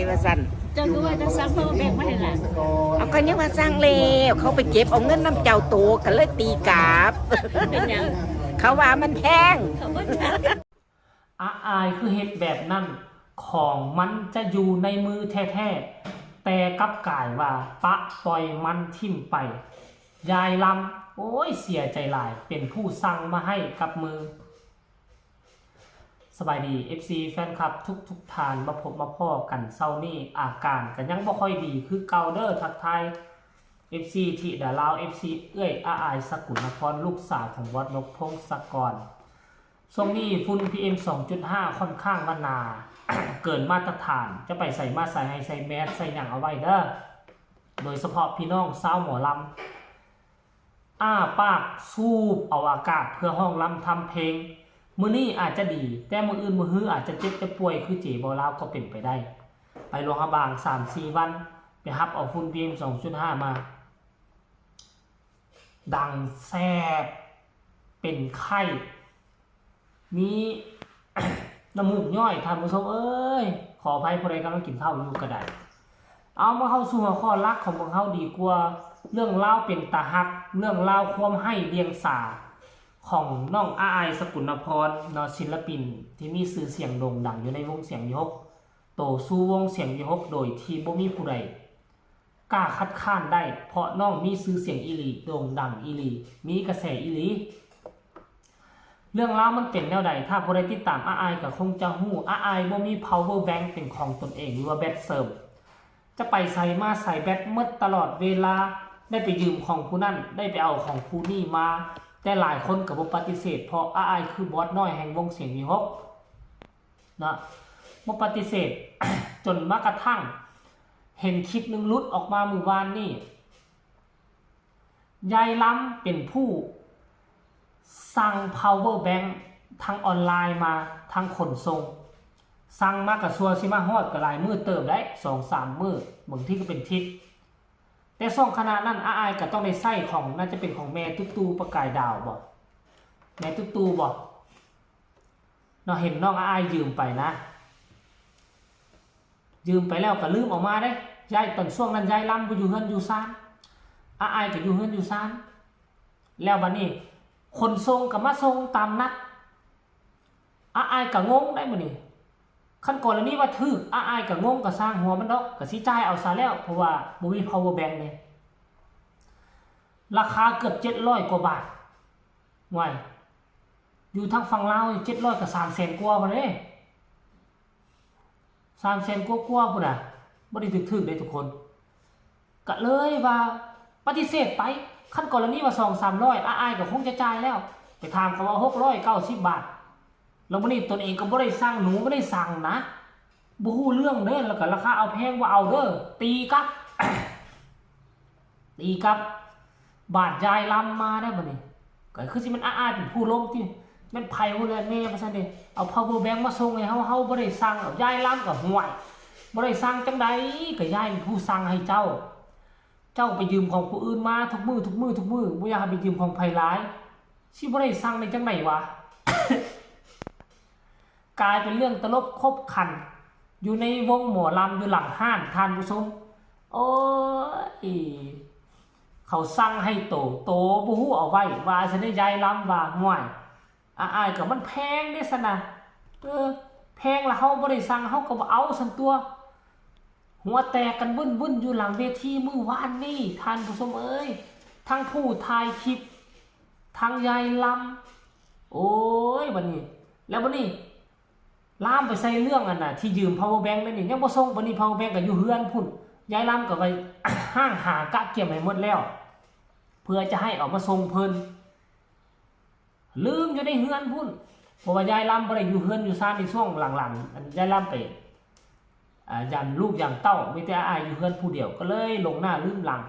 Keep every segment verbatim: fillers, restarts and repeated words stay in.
ว่าซั่น เจ้าคือว่าจะสั่ง power bank มาให้หลาน เอาก็ยังว่าสั่งแล้ว เขาไปเก็บเอาเงินนำเจ้าโตก็เลยตีกลับ เป็นหยัง เขาว่ามันแพง เขาว่าจะ อาอายคือเฮ็ดแบบนั้น ของมันจะอยู่ในมือแท้ๆ แต่กลับกลายว่าปะปล่อยมันถิ่มไป ยายลำ โอ้ย เสียใจหลาย เป็นผู้สั่งมาให้กับมือ สบายดี เอฟซี แฟนคลับทุกๆท่าน มาพบมาพ้อกันเช้านี้ อาการก็ยังบ่ค่อยดีคือเก่าเด้อ ทักทาย เอฟซี ธิดาลาว เอฟซี เอื้อยอาอายสกุลนคร ลูกสาวของบอสนกพงศกร ช่วงนี้ฝุ่น พีเอ็ม สองจุดห้า ค่อนข้างว่าหนา เกินมาตรฐาน จะไปใส่มาใส่ให้ใส่แมสใส่หยังเอาไว้เด้อ โดยเฉพาะพี่น้องชาวหมอลำ อ้าปากสูบเอาอากาศเพื่อฮ้องลำทำเพลง มื้อนี้อาจจะดี แต่มื้ออื่นมื้อฮืออาจจะเจ็บจะป่วยคือเจบอลาวก็เป็นไปได้ ไปหลวงพระบาง สามสี่ วัน ไปฮับเอาฝุ่น พีเอ็ม สองจุดห้า มา ดังแสบ เป็นไข้ มี น้ำมูกย้อย ท่านผู้ชมเอ้ย ขออภัยผู้ใดกำลังกินข้าวอยู่ก็ได้ เอามาเข้าสู่หัวข้อหลักของพวกเราดีกว่า เรื่องราวเป็นตาฮัก เรื่องราวความไห้เดียงสา ของน้องอาอายสกุลนพรเนาะ ศิลปินที่มีชื่อเสียงโด่งดังอยู่ในวงเสียงวิหค โตสู่วงเสียงวิหคโดยที่บ่มีผู้ใดกล้าคัดค้านได้ เพราะน้องมีชื่อเสียงอีหลี โด่งดังอีหลี มีกระแสอีหลี เรื่องราวมันเป็นแนวใด ถ้าผู้ใดติดตามอาอายก็คงจะฮู้ อาอายบ่มี power bank เป็นของตนเอง หรือว่าแบตเสริม จะไปใส่มาใส่แบตหมดตลอดเวลา ได้ไปยืมของผู้นั่น ได้ไปเอาของผู้นี่มา แต่หลายคนก็บ่ปฏิเสธ เพราะอาอายคือบอสน้อยแห่งวงเสียงวิหคเนาะ บ่ปฏิเสธ จนมากระทั่ง เห็นคลิปหนึ่งหลุดออกมามื้อวานนี่ ยายลำเป็นผู้สั่ง power bank ทางออนไลน์มา ทางขนส่ง สั่งมากระซัวสิมาฮอดก็หลายมื้อเติบได้ สองสามมื้อ บางทีก็เป็นทิศ แต่ช่วงขณะนั้นอาอายก็ต้องได้ใช้ของ น่าจะเป็นของแม่ตุ๊กตู่ประกายดาวบ่ แม่ตุ๊กตู่บ่ เนาะ เห็นน้องอาอายยืมไปนะ ยืมไปแล้วก็ลืมเอามาเด้ ยาย ตอนช่วงนั้นยายลำบ่อยู่เฮือนอยู่ซาน อาอายก็อยู่เฮือนอยู่ซาน แล้วบัดนี้ ขนส่งก็มาส่งตามนัด อาอายก็งงได้มื้อนี้ คันกรณีว่าถืก อาอายก็งง ก็ซ่างหัวมันดอก ก็สิจ่ายเอาซะแล้ว เพราะว่าบ่มี power bank เด้ ราคาเกือบเจ็ดร้อยกว่าบาท ว้าย อยู่ทางฝั่งลาวนี่ เจ็ดร้อย ก็สามแสนกว่าพุ้นเด้ สามแสนกว่ากว่าพุ้นน่ะ บ่ได้ถืกๆเด้ทุกคน ก็เลยว่าปฏิเสธไป คันกรณีว่า สองสามร้อย อาอายก็คงจะจ่ายแล้ว ไปถามเขาว่า หกร้อยเก้าสิบบาท แล้วมื้อนี้ตนเองก็บ่ได้สั่ง หนูบ่ได้สั่งนะ บ่ฮู้เรื่องเด้ แล้วก็ราคาเอาแพงบ่เอาเด้อ ตีกลับ ตีกลับ บาดยายลำมาได้บัดนี้ ก็คือสิแม่นอาอายเป็นผู้ลงติ แม่นไผผู้ใดแน่ว่าซั่นเด้ เอา power bank มาส่งให้เฮา เฮาบ่ได้สั่ง เอา ยายลำก็ห่วย บ่ได้สั่งจังใด ก็ยายเป็นผู้สั่งให้เจ้า เจ้าไปยืมของผู้อื่นมาทุกมื้อ ทุกมื้อ ทุกมื้อ บ่อยากให้ไปยืมของไผหลาย สิบ่ได้สั่งได้จังใดวะ กลายเป็นเรื่องตลกขบขัน อยู่ในวงหมอลำ อยู่หลังห้าน ท่านผู้ชม โอ้ย เขาสั่งให้โต โตบ่ฮู้เอาไว้ ว่าซั่นเด้ ยายลำว่า ห่วย อาอายก็มันแพงเด้ซั่นน่ะ เออ แพงละเฮาบ่ได้สั่ง เฮาก็บ่เอาซั่นตั่ว หัวแตกกันวุ่นๆอยู่หลังเวทีมื้อวานนี่ ท่านผู้ชมเอ้ย ทั้งผู้ถ่ายคลิป ทั้งยายลำ โอ้ย บัดนี้ แล้วบัดนี้ ลามไปใส่เรื่องอันน่ะ ที่ยืม power bank นั่นนี่ ยังบ่ส่ง บัดนี้ power bank ก็อยู่เฮือนพุ้น ยายลำก็ไป ห้างหากะเกียมให้หมดแล้ว เพื่อจะให้เอามาส่งเพิ่น ลืมอยู่ในเฮือนพุ้น เพราะว่ายายลำบ่ได้อยู่เฮือนอยู่ซานในช่วงหลังๆ อันยายลำไป อ่า ยามลูกยามเต้า มีแต่อาอายอยู่เฮือนผู้เดียว ก็เลยหลงหน้าลืมหลัง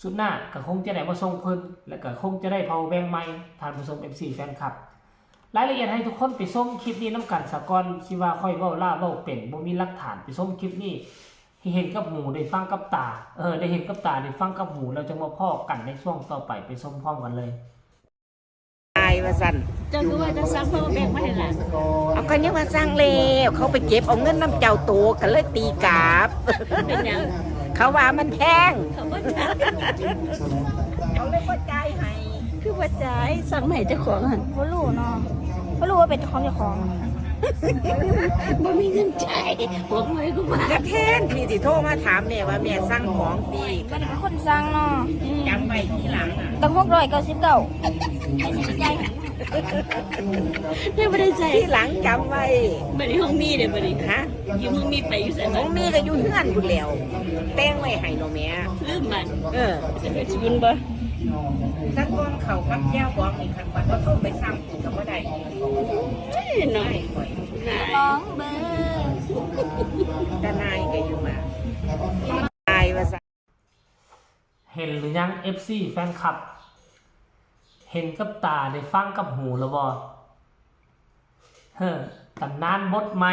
สุดหน้าก็คงจะได้มาส่งเพิ่น แล้วก็คงจะได้ power bank ใหม่ ท่านผู้ชม เอฟซี แฟนคลับ รายละเอียดให้ทุกคนไปชมคลิปนี้นำกันซะก่อน สิว่าข้อยเว้าล้าเว้าเป็น บ่มีหลักฐาน ไปชมคลิปนี้ ให้เห็นกับหูได้ฟังกับตา เออ ได้เห็นกับตาได้ฟังกับหู แล้วจะมาพ้อกันในช่วงต่อไป ไปชมพร้อมกันเลย อายว่าซั่น เจ้าคือว่าจะสั่งเขาแบ่งมาให้หลาน เอาก็ยังว่าสั่งแล้ว เขาไปเก็บเอาเงินนำเจ้าโต ก็เลยตีกลับ เป็นหยัง เขาว่ามันแพง เขาบ่จ่าย เขาเลยบ่จ่ายให้ คือบ่จ่าย สั่งมาให้เจ้าของหั่น บ่รู้เนาะ บ่รู้ว่าเป็นของเจ้าของ บ่มีเงินจ่ายบอกไว้กูว่า กะแทนที่สิโทรมาถามแม่ว่าแม่สั่งของติ บ่ได้เป็นคนสั่งเนาะ จำไว้ทีหลังอะ ตั้งหกร้อยเก้าสิบเก้า ให้สิจ่ายให้ ยังบ่ได้ใส่ ทีหลังจำไว้ บัดนี้ห้องมีเด้อบัดนี้ ฮะ อยู่ห้องมีไปอยู่ไส ห้องมีก็อยู่เฮือนพุ้นแหล้ว แต่งไว้ให้เนาะแม่ ลืมบัด เออ สิไปศูนย์บ่ ถ้าก่อนเข้ากับแจ่วบองนี่ คันว่าบ่โทรไปสั่งกูก็บ่ได้ เอ้ยน้อย ลองเบิ่ง แต่นายก็อยู่มา ตายว่าซะ เห็นหรือยัง เอฟซี แฟนคลับ เห็นกับตาได้ฟังกับหูแล้วบ่ เฮ้อ ตำนานบทใหม่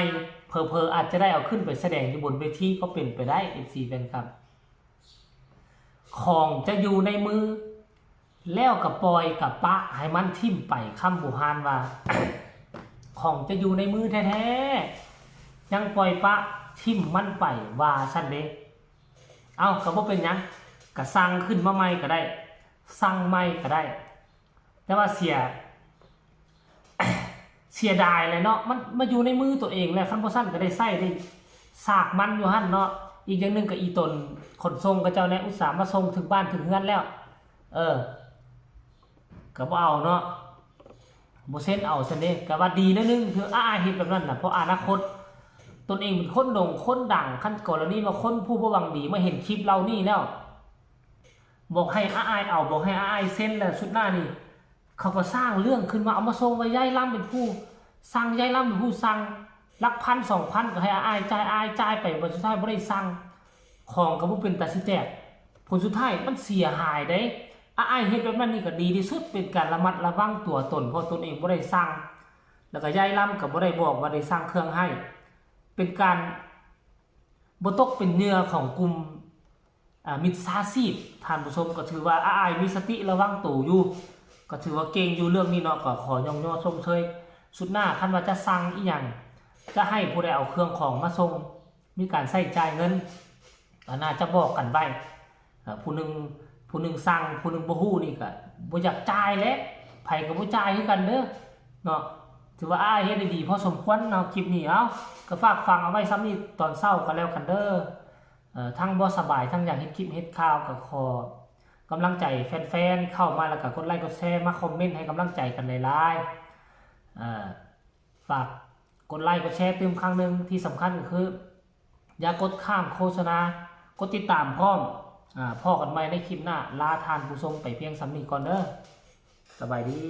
เผลอๆ อาจจะได้เอาขึ้นไปแสดงอยู่บนเวทีก็เป็นไปได้ เอฟซี แฟนคลับ ของจะอยู่ในมือ แล้วก็ปล่อยกับปะให้มันทิ่มไป คำโบราณว่า ของจะอยู่ในมือแท้ๆ ยังปล่อยปะทิ่มมันไป ว่าซั่นเด้ เอ้า ก็บ่เป็นหยัง ก็สั่งขึ้นมาใหม่ก็ได้ สั่งใหม่ก็ได้ แต่ว่าเสีย เสียดายแหละเนาะ มันมาอยู่ในมือตัวเองแล้ว คันบ่ซั่นก็ได้ใช้ได้ซากมันอยู่หั่นเนาะ อีกอย่างหนึ่งก็อีตนขนส่งเขาเจ้าแหน่ อุตส่าห์มาส่งถึงบ้านถึงเฮือนแล้ว เออ ก็บ่เอาเนาะ บ่เซ็นเอาซั่นเด้ ก็ว่าดีแนวหนึ่ง คืออ้ายเฮ็ดแบบนั้นน่ะ เพราะอนาคต ตนเองเป็นคนโด่งคนดัง คันกรณีว่าคนผู้บ่หวังดีมาเห็นคลิปเหล่านี้แล้ว บอกให้อ้ายเอา บอกให้อ้ายเซ็น แล้วสุดหน้านี่ เขาก็สร้างเรื่องขึ้นมา เอามาส่งว่ายายลำเป็นผู้สั่ง ยายลำเป็นผู้สั่ง หลักพันสองพันก็ให้อ้ายจ่าย อ้ายจ่ายไป บัดสุดท้ายบ่ได้สั่ง ของก็บ่เป็นตาสิแตก ผลสุดท้ายมันเสียหายเด้ อ้ายเฮ็ดแบบนั้นนี่ก็ดีที่สุด เป็นการระมัดระวังตัวตน เพราะตนเองบ่ได้สั่ง แล้วก็ยายลำก็บ่ได้บอกว่าได้สั่งเครื่องให้ เป็นการบ่ตกเป็นเหยื่อของกลุ่ม อ่า มิจฉาชีพ ท่านผู้ชม ก็ถือว่าอ้ายมีสติระวังตัวอยู่ ก็ถือว่าเก่งอยู่เรื่องนี้เนาะ ก็ขอย่องยอชมเชย สุดหน้าคันว่าจะสั่งอีหยัง จะให้ผู้ใดเอาเครื่องของมาส่ง มีการใช้จ่ายเงิน ก็น่าจะบอกกันไว้ เอ่อ ผู้หนึ่ง ผู้หนึ่งสั่ง ผู้หนึ่งบ่ฮู้นี่ก็บ่อยากจ่ายแหละ ไผก็บ่จ่ายคือกันเด้อ เนาะ ถือว่าอ้ายเฮ็ดได้ดีพอสมควรเนาะ คลิปนี้ เอ้า ก็ฝากฟังเอาไว้ส่ำนี้ตอนเช้าก็แล้วกันเด้อ เอ่อ ทั้งบ่สบาย ทั้งอยากเฮ็ดคลิปเฮ็ดข่าว ก็ขอกำลังใจแฟนๆ เข้ามาแล้วก็กดไลค์กดแชร์ มาคอมเมนต์ให้กำลังใจกันหลายๆ เอ่อ ฝากกดไลค์กดแชร์ตื่มครั้งหนึ่ง ที่สำคัญก็คือ อย่ากดข้ามโฆษณา กดติดตามพร้อม อ่า พ้อกันใหม่ในคลิปหน้า ลาท่านผู้ชมไปเพียงส่ำนี้ก่อนเด้อ สบายดี